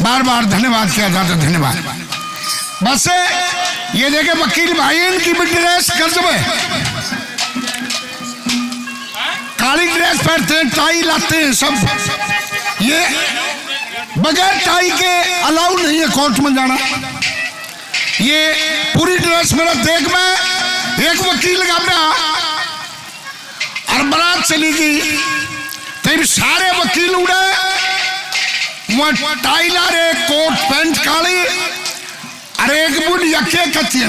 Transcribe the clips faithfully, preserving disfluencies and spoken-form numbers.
बार बार धन्यवाद किया जाता, धन्यवाद। बस ये देखे वकील भाई, इनकी भी ड्रेस गजब है, काली ड्रेस पहनते हैं, टाई लाते हैं सब। ये बगैर टाई के अलाउ नहीं है कोर्ट में जाना। ये पूरी ड्रेस मेरा देख, मैं एक वकील का मेरा और बारात चली गई, तब सारे वकील उड़े, वो टाई ला रहे, कोट पैंट काली। अरे एक बुढ़िया के कहती है,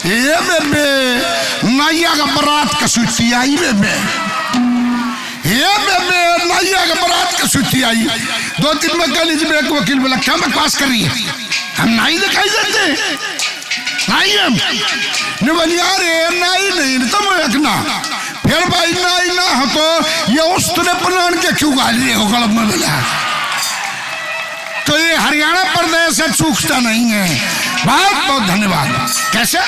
"ए बेबे, नाइया का बारात कसूती आई बेबे, ए बेबे, नाइया का बारात कसूती आई।" दो तीन में कह लीजिए, एक वकील बोला, "क्या बकवास कर रही है, हम नाई दिखाई देते?" नाई है। ने बोली, "अरे नाई नहीं, तुम एक ना।" फिर भाई नाई ना हो तो ये उस तरह पलान के क्यों गाल रहे हो, गलत में बोला। तो ये हरियाणा प्रदेश है, चूकता नहीं है। बहुत बहुत धन्यवाद। कैसे?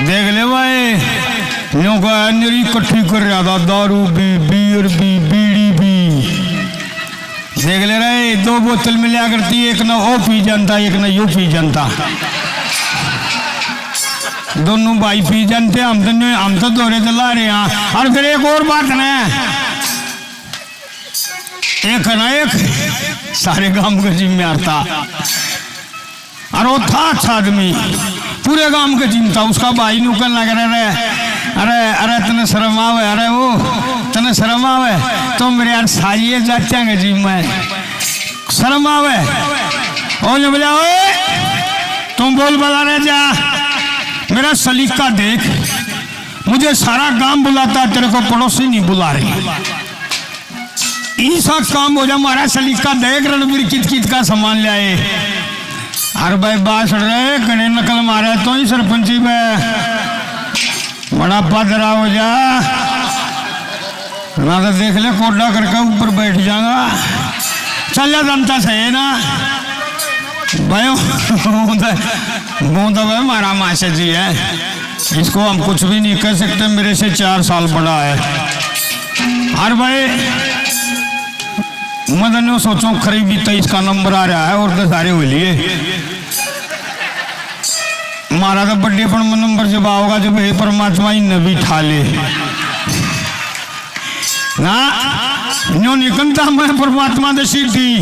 देख ले भाई, न्यू का निरी इकट्ठी कर रहा था, दारू भी, बियर भी, बीड़ी भी। देख ले रहे, दो बोतल मिला करती, एक ना ओ पी जानता, एक ना यू पी जानता। दोनों भाई पी जानते, हम तो नहीं, हम तो दोरे चला रहे हैं। और फिर एक और बात ना, एक ना एक सारे गांव के जिम्मेदार था। और वो था अच्छा आदमी, पूरे गांव के चिंता। उसका भाई न्यू कहने लगा, "अरे, अरे, अरे, तने शर्म आवे? अरे वो, तने शर्म आवे? तो मेरे यार सालिए जात्या के जी में शर्म आवे?" और ने बोला, "ओए, तुम बोल बला रहे जा, मेरा सलीका देख, मुझे सारा गांव बुलाता, तेरे को पड़ोसी नहीं बुला रही।" ईसा काम हो जा, म्हारा सलीका देख, रणबीर कित कित का सामान ल्याए। अरे भाई, बास रे, घणे नकल मारे तो ही सरपंची में बड़ा पदरा हो जा। ना तो देख ले, कोडा करके ऊपर बैठ जाएगा। चल जा, जनता सही ना। भाई, वो तो, वो तो भाई हमारा मास्टर जी है, इसको हम कुछ भी नहीं कह सकते, मेरे से चार साल बड़ा है। और भाई, मैं तो न्यू सोचूं, करीबी तेईस का नंबर आ रहा है और दस सारे हो लिए। म्हारा तो बड्डेपण में नंबर जब आओगा, जब हे परमात्मा इन्हें भी ठा ले। ना, न्यू निकलता मैं परमात्मा दे सीधी।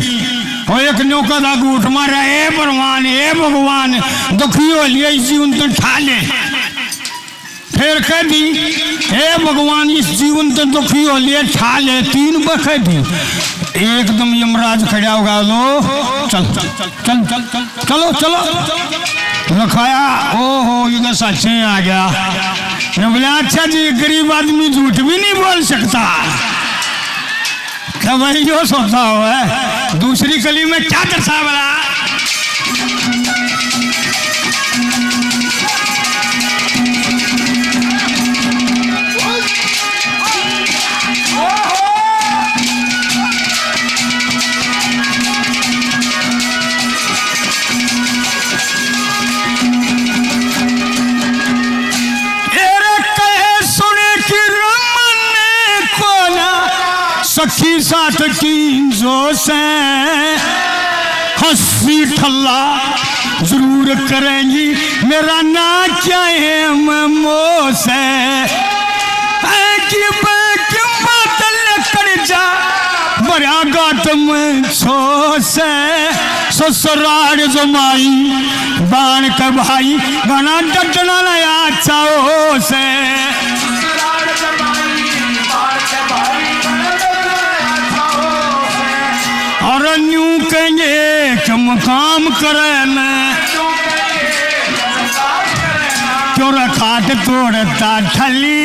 और एक न्यू कदा घूट मारा, "ए भगवान, ए भगवान, दुखी हो लिया इस जीवन तो ठा ले।" फिर कह दी, "ए भगवान, इस जीवन तो दुखी हो लिया, ठा ले।" तीन बार कह दी। एकदम यमराज खड़ा होगा, "लो, चल, चल, चल, चल।" चलो, चलो। लिखाया, ओहो, ये तो सच में आ गया। मैं बोला, "अच्छा जी, गरीब आदमी झूठ भी नहीं बोल सकता।" क्या भाई, यो सोता हो है? दूसरी कली में क्या दर्शा वाला? तेरे कहे सुन के रमन ने कोना सखी साथ की जो से हंसी ठल्ला जरूर करेंगी, मेरा ना क्या है ममो से। ऐ कि बैक बादल कर जा, भरा गात में छो से। ससुराल जमाई बाण के भाई, घना डटना नया चाहो से। और न्यू कहेंगे कि मुकाम करे न, क्यों रे खाट तोड़ता ठली।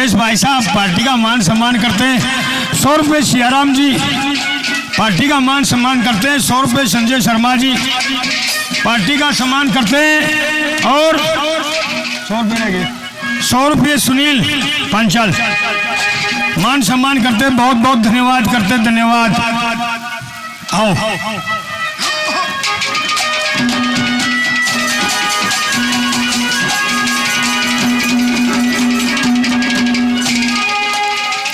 इस भाई साहब पार्टी का मान सम्मान करते हैं। सौ रुपये सियाराम जी पार्टी का मान सम्मान करते हैं। सौ रुपये संजय शर्मा जी पार्टी का सम्मान करते हैं। और सौ रुपये रह गए। सौ रुपये सुनील पंचाल मान सम्मान करते हैं। बहुत बहुत धन्यवाद करते हैं, धन्यवाद। आओ।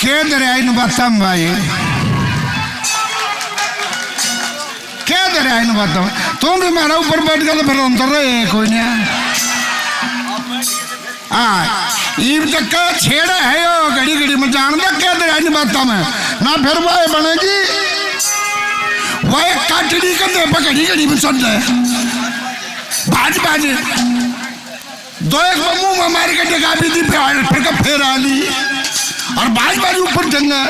के दरिया इन बातों में भाई, के दरिया इन बातों में? तुम भी मेरा ऊपर बैठ गया तो फिर अंतर रहे कोई नहीं। हाँ, इब तक का छेड़ा है यो, घड़ी घड़ी में जान दे के दे इन बातों में। ना फिर वो बनेगी, वो एक काटड़ी के दे पे घड़ी घड़ी में चल जाए। भाज भाज। दो एक मुंह में मार के डगा भी दी, फिर, फिर का फेर आ ली। और भाज भाज ऊपर टंगा।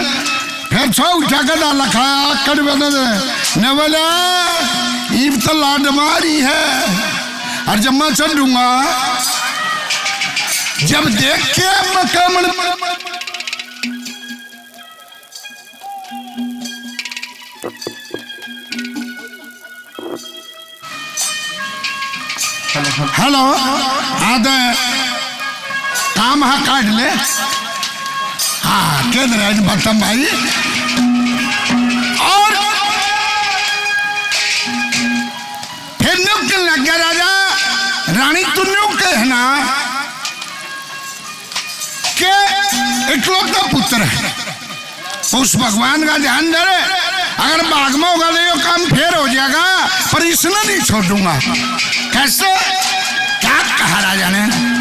फिर छो उठा के ना लखा, आकड़ बने दे। ने बोला, "इब तो लाड मारी है, और जब मैं चढ़ूंगा, जब देख के मैं कमर।" हेलो, हाँ, तो काम हा काट ले। हाँ, के दे रहा है बतम भाई। और फिर न्यू कहने लग गया राजा, "रानी, तू न्यू कहना के इकलौता पुत्र है।" उस भगवान का ध्यान धरे, अगर भाग में होगा तो यो काम फेर हो जाएगा, पर इसने नहीं छोड़ूंगा। कैसे? क्या कहा राजा ने?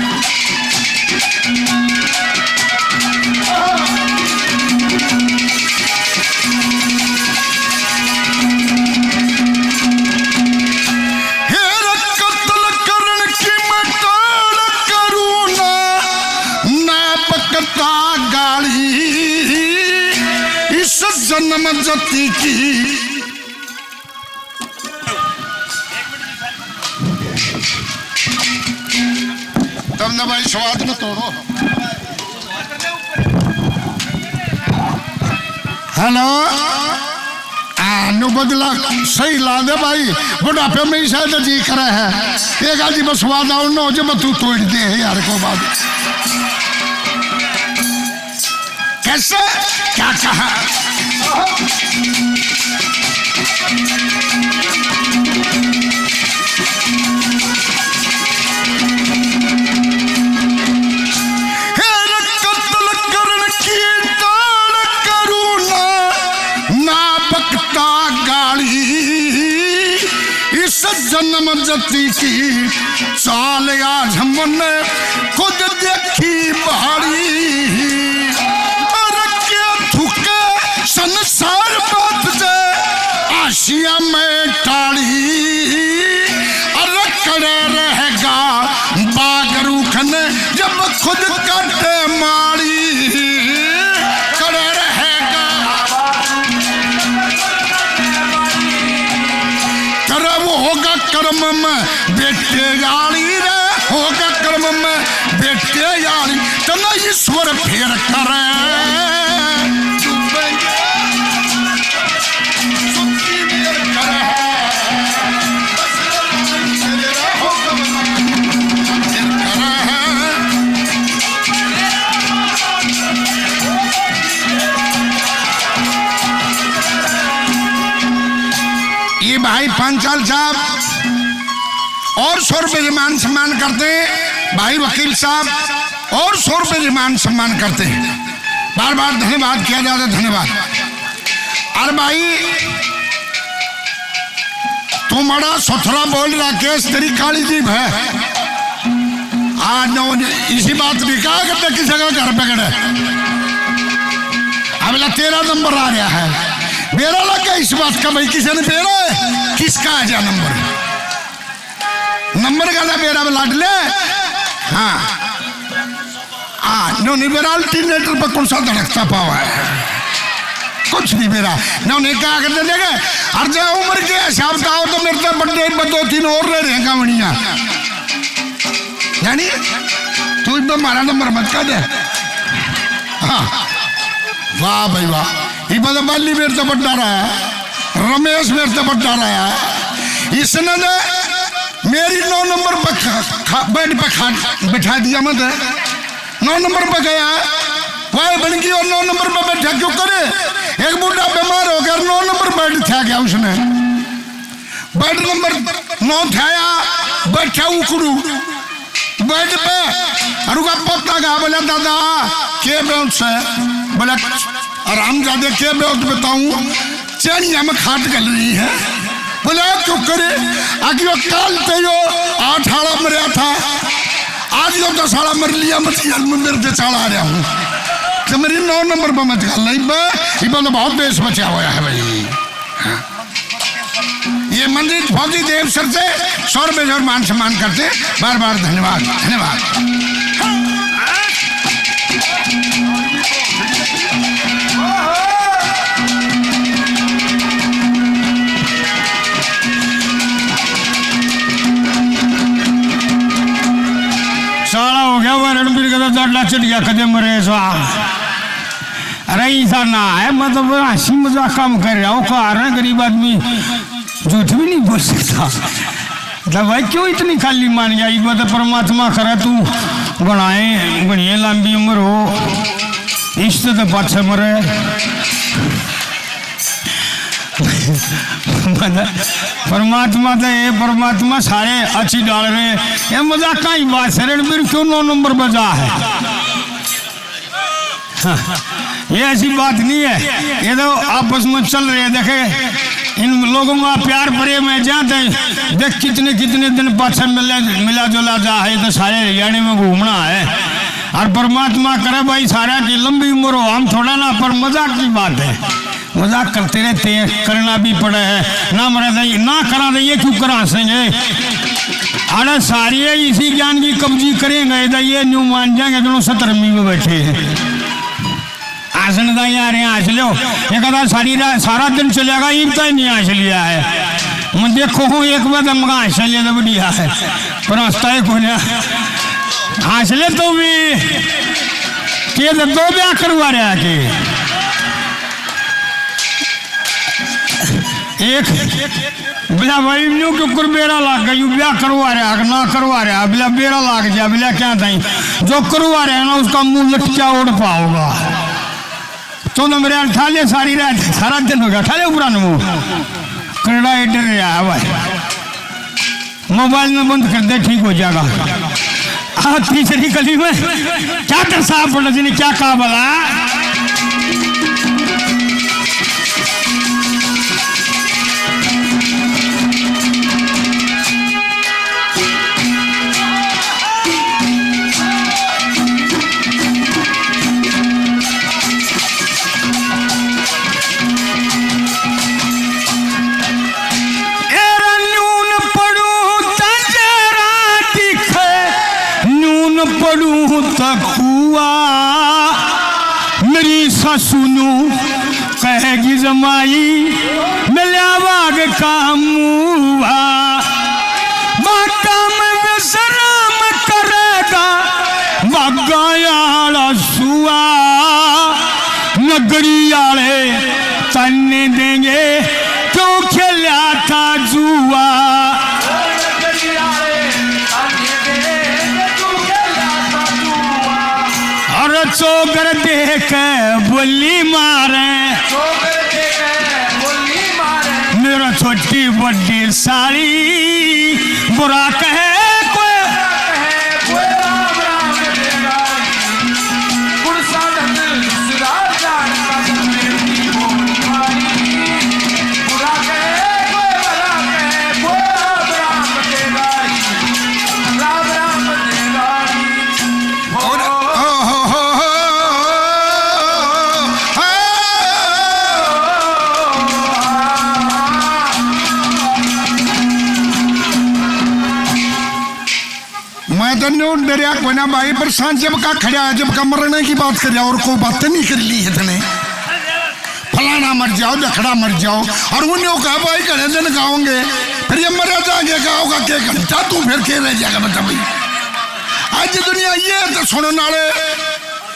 हे कत्ल करण की मैं टाल करूँ ना, ना बकता गाली इस जन्म जति की। तब ना भाई स्वाद में तोड़ो। हेलो। आ, नु बदला सही ला दे भाई, बुढ़ापे में ही शायद जी करे है। एक आजी बस वादा उन हो जो तू तोड़ दे है यार को बात। कैसे? क्या कहा? हे कत्ल करण की टाल करूँ ना, ना बकता गाली इस जन्म जति की। चाल आज हमने खुद देखी भारी। अरे के थुके संसार बात जे आशिया में टाली। अरे कड़े रहेगा बाग रूखन जब खुद कटे माली। कड़े रहेगा। करे वो होगा कर्म में बेटे यारी रे, होगा कर्म में बेटे यारी, तन्ने ईश्वर फेर करे। ये भाई पांचाल साहब और सौ रुपये से मान सम्मान करते हैं, भाई वकील साहब और सौ रुपये से मान सम्मान करते हैं। बार बार धन्यवाद किया जाता है, धन्यवाद। अरे भाई, तू मड़ा सुथरा बोल, राकेश, तेरी काली जीभ है। आज न उन-, इसी बात नहीं कहा करते किसी का घर पकड़े। अगला तेरा नंबर आ रहा है, मेरा लगा इस बात का भाई, किसी ने बेरा है, किसका आ जा नंबर। नंबर का था मेरा लाडले। हाँ। हाँ, नो नहीं मेरा अल्टरनेटर पर कौन सा धड़कता पावा है? कुछ नहीं मेरा। ना उन्हें क्या करते देखे? और जब उम्र के हिसाब से आओ तो मेरे तो बड्डे में दो तीन और रह रहे हैं गावनिया। यानी तू इतना मारा नंबर मत कर दे। हाँ। वाह भाई वाह, इब तो बाली मेरे से बड़ा रहा है, रमेश मेरे से बड़ा रहा है। इसने ने मेरी नौ नंबर पर खा, खा, बेड पे खा, बिठा दिया मत। नौ नंबर पर गया, वाह बन गई और नौ नंबर पर बैठा क्यों करे? एक बूढ़ा बीमार हो गया, नौ नंबर बेड था गया उसने। बेड नंबर नौ ठाया, बैठा उकड़ू बेड पे। और उसका पोता कहा, बोला, "दादा, के बेहोश है?" बोला, "हरामजादे, के बेहोश बताऊं, चैनिया में खाट गल रही है।" बोला, "क्यों करे?" आगे वो काल ते यो आठ आला मरया था, आज यो दस आला मर लिया, मत यार, मैं मेरे पे चाला आ रहा हूँ। तो मेरी नौ नंबर पर मत कर ला, इब्बा, इब्बा तो बहुत देश बचा हुआ है भाई। हाँ। ये मंदिर फौजी देव सर से सौ रुपये और मान सम्मान करते हैं। बार बार धन्यवाद, धन्यवाद। साला हो गया वो रणबीर का, तो जाडला चढ़ गया, कदे मरे सा। अरे ऐसा ना है, मतलब हंसी मजाक काम कर रहा हो, कार है गरीब आदमी, झूठ भी नहीं बोल सकता। तो भाई क्यों इतनी खाली मान गया? इब तो परमात्मा करे तू बनाए, बनिए लंबी उम्र हो, इश्त तो पाछे मरे। मतलब, परमात्मा तो ये परमात्मा सारे अच्छी डाल रहे। ये मजाक का ही बात है, रणबीर क्यों नौ नंबर बजा है? ये ऐसी बात नहीं है, ये तो आपस में चल रहे हैं। देखे, इन लोगों का प्यार प्रेम है, जाते देख कितने कितने दिन पाछे मिले, मिला जुला जा है, तो सारे हरियाणा में घूमना है। और परमात्मा करे भाई सारा की लंबी उम्र हो, हम थोड़ा ना, पर मजाक की बात है, मजाक करते रहते हैं, करना भी पड़े है। ना मरा तो ये, ना करा तो ये क्यों करा सकेंगे? अरे सारी ये इसी ज्ञान की कब्जी करेंगे तो ये न्यू मान जाएंगे जो सतरमी में बैठे हैं। आसन का यार यहाँ हंस लो, एक आधा सारी रात, सारा दिन चलेगा, इब तक नहीं हंस लिया है। मैं देखो हूँ, एक बार दम का हंस लिया तो बढ़िया है, पर हंसता ही कोई ना। हंस ले तू भी, के तो दो ब्याह करवा रहा है के? एक बिला भाई न्यू के ऊपर बेरा लाग गया, यू ब्याह करवा रहा है, ना करवा रहा, बिला बेरा लाग गया, बिला क्या ताई जो करवा रहा है ना, उसका मुंह लटकिया ओढ़ पाओगा। तो ना मेरे यार, ठा ले सारी रात, सारा दिन हो गया, ठा ले ऊपरा मुंह, करड़ा ये डर रहा है भाई। मोबाइल में बंद कर दे, ठीक हो जाएगा। आ तीसरी गली में क्या दरसा पड़ा जी ने क्या कहा भला? एरा न्यून पड़ू त जरा दिखे, न्यून पड़ू त कुआ। मेरी सासू नू कहेगी जमाई, मिल्या बाग का मुआ। बाटा में विश्राम करेगा, बागा आला सुआ। नगरी आले ताने देंगे, क्यों खेला था जुआ। और चोगर देख बोली मारे, मेरा छोटी बड़ी साली बुरा कहे कोई। मैं तो न्यू डरया कोई ना भाई, पर सांझ जब का खड़ा है, जब का मरने की बात कर रहा और कोई बात नहीं कर ली है तने। फलाना मर जाओ, ढखड़ा मर जाओ, और उन्हें कहा भाई घणे दिन गाओगे, फिर ये मरे जाके गाओगा के घंटा तू फिर के रह जाएगा बता भाई। आज दुनिया ये तो सुनने वाले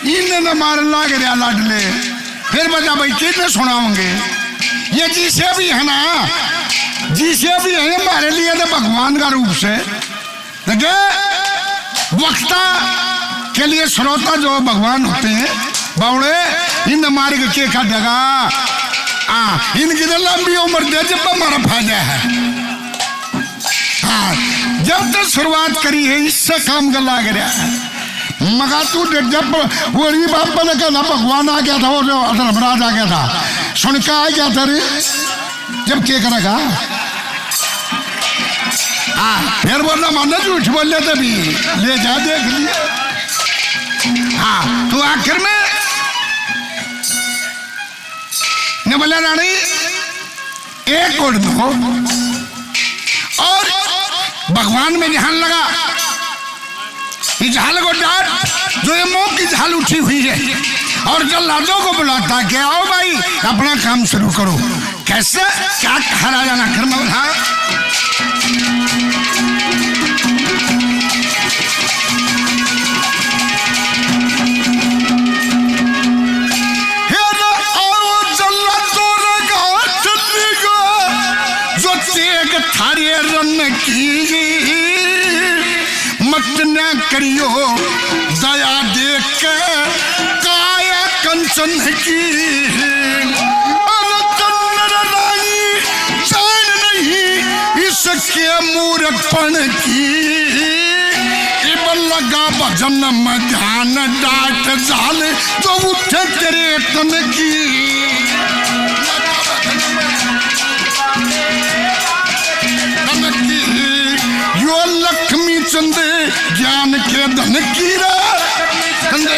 इन्हें न मारन लाग रहा लाडले। फिर बजा भाई, कितने सुनाओगे? ये जिसे भी है ना, जिसे भी है, हमारे लिए तो भगवान का रूप से। देखे, वक्ता के लिए श्रोता जो भगवान होते हैं, बावड़े, इन मार्ग के का जगह, हाँ, इनकी तो लंबी उम्र दे, जब हमारा फायदा है। हाँ, जब तो शुरुआत करी है, इससे काम का लाग रहा है। मगा तू देख, जब वो री बाप ने कहना, भगवान आ गया था और जो धर्मराज आ गया था, सुन के आ गया था रे, जब के करेगा? हाँ, फिर बोलना, मानो झूठ बोल लेते भी, ले जा, देख लिया। हाँ, तो आखिर में ने बोला, रानी, एक ओढ़ दो। और भगवान में ध्यान लगा, ये झाल को डांट, जो ये मुंह की झाल उठी हुई है, और जल्लादों को बुलाता कि आओ भाई, अपना काम शुरू करो। कैसे, क्या कहा राजा ने आखिर में बोला? हे रे, आओ जल्लादों रे गांव चली गो, जो चेक थारे रन की, मत ना करियो दया देख के काया कंचन की। अरे चंद्र रानी जान नहीं इसके मूर्खपन की। इब लगा भजन में ध्यान, डांट झाल जो उठे तेरे तन की। तन की, यो लक्ष्मी चंद ज्ञान के धन की रे, चंद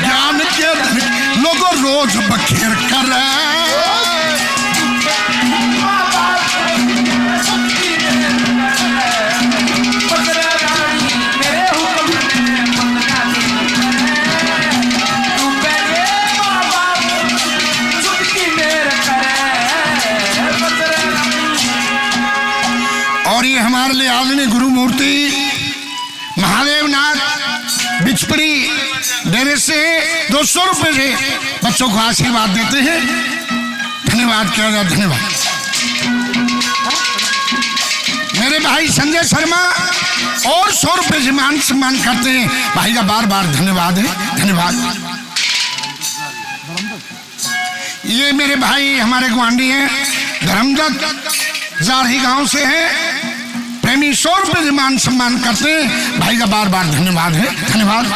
ज्ञान के धन, लोगों रोज बखेर करे। और ये हमारे लिए आदरणीय गुरु मूर्ति महादेव नाथ बिचपड़ी डेरे से दो सौ रुपए से बच्चों को आशीर्वाद देते हैं। धन्यवाद किया जाए, धन्यवाद। मेरे भाई संजय शर्मा और सौ रुपए से मान सम्मान करते हैं। भाई का बार बार धन्यवाद है, धन्यवाद। ये मेरे भाई हमारे गुआंढी हैं, धर्मदत्त जारही गांव से हैं। प्रेमी सौ रुपए से मान सम्मान करते हैं। भाई का बार बार धन्यवाद है, धन्यवाद।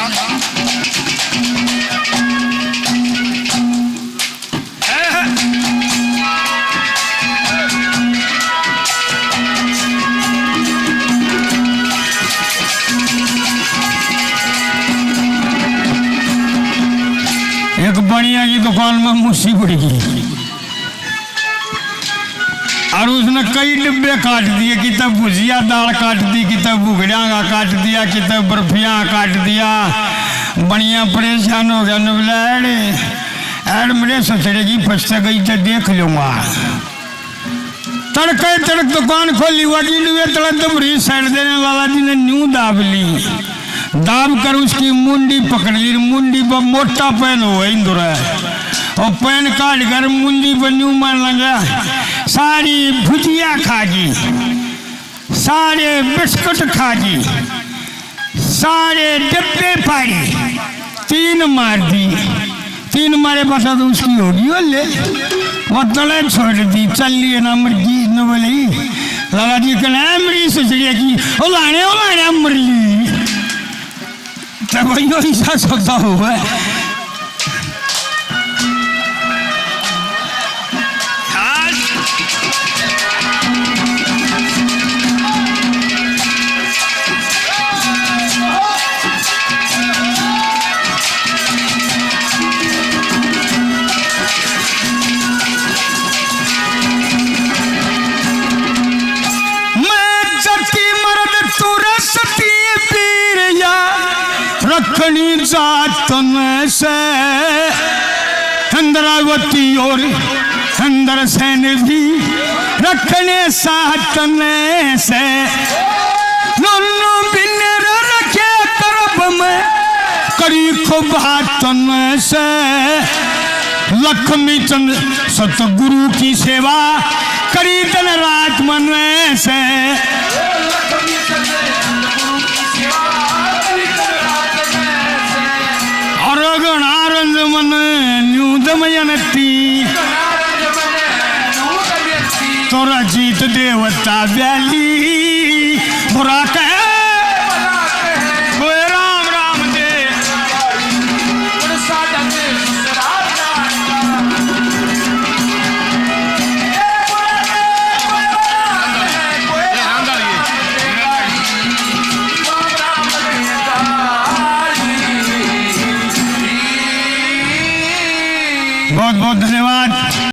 एक बनिया की दुकान में मुसी पड़ गई और उसने कई डिब्बे काट दिए, कितने भुजिया दाल काट दी, कितने भुगड़िया का काट दिया, कितने बर्फिया काट दिया। बनिया परेशान हो गया, ने बोला, "एड़, एड़ मेरे ससुरे की फंस गई तो देख लूंगा।" तड़के तड़क दुकान खोली, वगी लुए तले दमरी साइड देने लाला जी ने न्यू दाब ली। दाब कर उसकी मुंडी पकड़ ली, मुंडी पर मोटा पैन हो इंदुर है। और पैन काट कर मुंडी पर न्यू मार लगा, सारी भुजिया खा गई, सारे बिस्कुट खा गई, सारे डब्बे फाड़ी, तीन मार दी। तीन मारे पासा तो उसकी होगी, वो ले, वो तले छोड़ दी, चल लिए ना मर गई, न बोले। लाला जी कहना है, "मेरी ससुरिया की, ओ लाने, ओ लाने, मर ली।" तब यो ऐसा सौदा हुआ है। मैं जती मर्द तू रसती पीर या रखनी जात में से। इंद्रावती और इंद्रसेन भी रखने साथ में से। दोनों बिन रखे तरफ में करी खूब तन से लक्ष्मी चंद सतगुरु की सेवा, करी दिन रात मन से। और घणा रंज मन न्यू दमयंती, तोरा जीत देवता ब्याली।